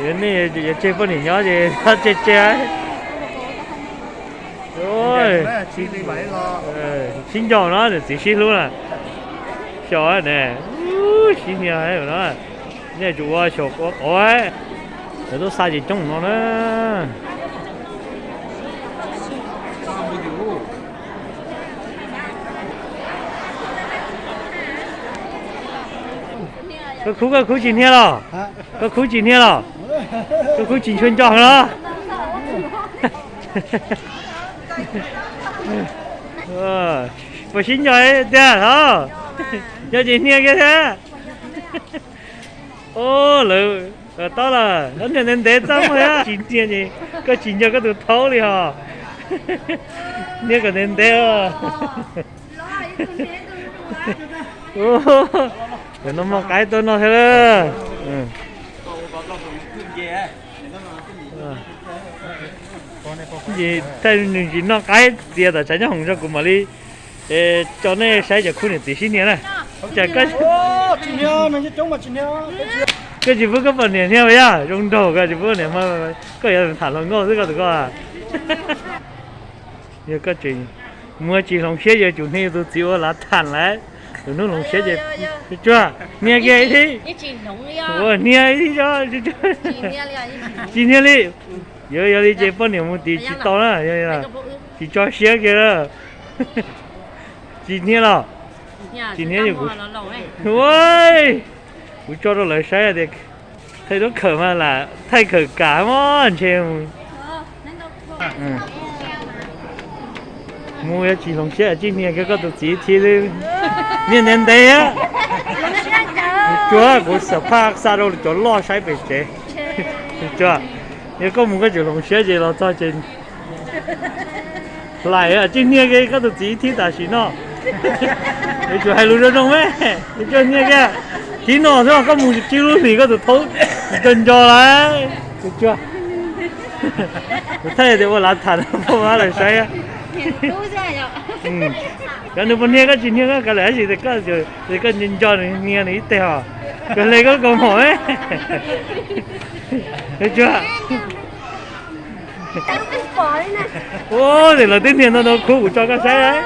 Yog nej yuav tseg poj niam nyob ces txhob tseg tseg. Sib nco no, niam txiv sib hlub na. Xyov ne, sib hnia no. Nej tsum ua xyaum ua qauv, lawv tuaj xa ces coob no na. Koj khub, koj khub tsis hnia los? Koj khub tsis hnia los? Koj khub tsis ntshua nco los? Puas sib nco tiag los? Nco ces hnia kiag thiab. Lawv tob los, niag ntev ntev txaj muag thiab. Tsis hnia ces koj tsis nco koj tus thaub li hos. Hnia kom ntev ntev. Cov no muaj qaib tuaj noj thiab lawm. Ces thaij nws tsis noj qaib txiav tom tshav nyob hoom tso kuv mam li tso nej saib cov khub niam txiv sib hnia na. Cas koj tsis pub koj poj niam hnia yog zoo nraug, koj tsis pub niam, koj yuav tham hluas nkauj xwb koj tus koj. Yog koj tseem muaj tsis hloov siab, yog tsum hnia yus tus txiv ua lav tham lawm. Lwm hnub hloov siab ces tsuag hnia kiag ib thib. Ua hnia ib thib, tsis hnia li. Yog, yog li ces poj niam mus tim tsis tau na. Tsis tso siab kiag. Tsis hnia los? Tsis hnia, kuv tso rau lawv saib tias thaij duab khawm mas lam thaij khawm kam mas ntshe mus yuav tsis hloov siab, tsis hnia kiag koj tus txiv thiab. Niag ntev ntev, tsuag, kuv xam phaj xa rau cov loj saib pem tsev. Tsuag, yog koj mus koj tseem hloov siab ces los txog ces hlais, tsis hnia kiag koj tus txiv thib tam sim no. Yuav tsum hais lus zoo zoo me, yuav tsum hnia kiag. Thib no xwb koj mus tsis lub hlis koj tus thaub nco nco lawm. Kuv thaij tias ua lav tham poj mab lawv saib. Cov nws puas hnia koj tsis hnia koj kav liam, tab sis koj nco nco nws hnia nws ib teg os. Koj hle koj kaus mom me. Tsuag, ua, lawv twb hnia ntau ntau khub kuv tso koj saib.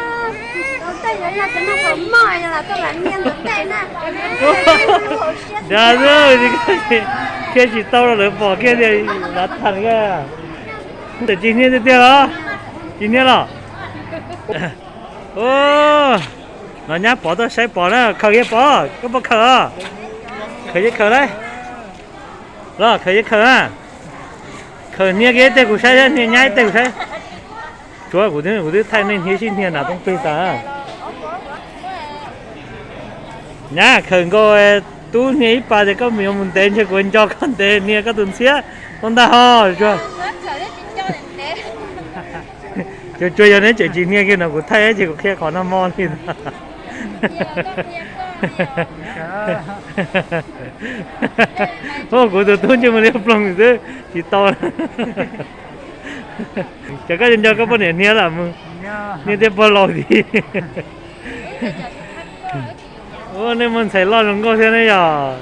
Dag, thiaj tsis tau rau lawv pom kiag tias lav tham koj. Tsis hnia tiag tiag los? Tsis hnia los? Los nyab Pov tuaj saib Pov na, khaws kiag Pov, koj puas khaws os? Khaws yeej khaws lauj. Los khaws yeej khaws na. Khaws hnia kiag ib teg kuv saib, hnia nyab ib teg kuv saib. Tsuav kuv twb, kuv twb thaij nej hnia sib hnia nram rooj peg tas. Nyab khaws nkaus, tub hnia ib pas tias koj yuav mus ntev ntshe kuv nco koj ntev hnia koj tus ntxhiab. Ua ntag ho. Tsuav tsuav yog neb tseem tsis hnia kiag no kuv thaij ces kuv qhia qhov nag hmo li ntag. Ua kuv tus tub ntsej muag liab ploog xwb tsis tau. Ces koj nco koj poj niam hnia lam mus, hnia tej pog laus tid. Ua nej muaj ntxhais loj zoo nkauj thiab ne yog.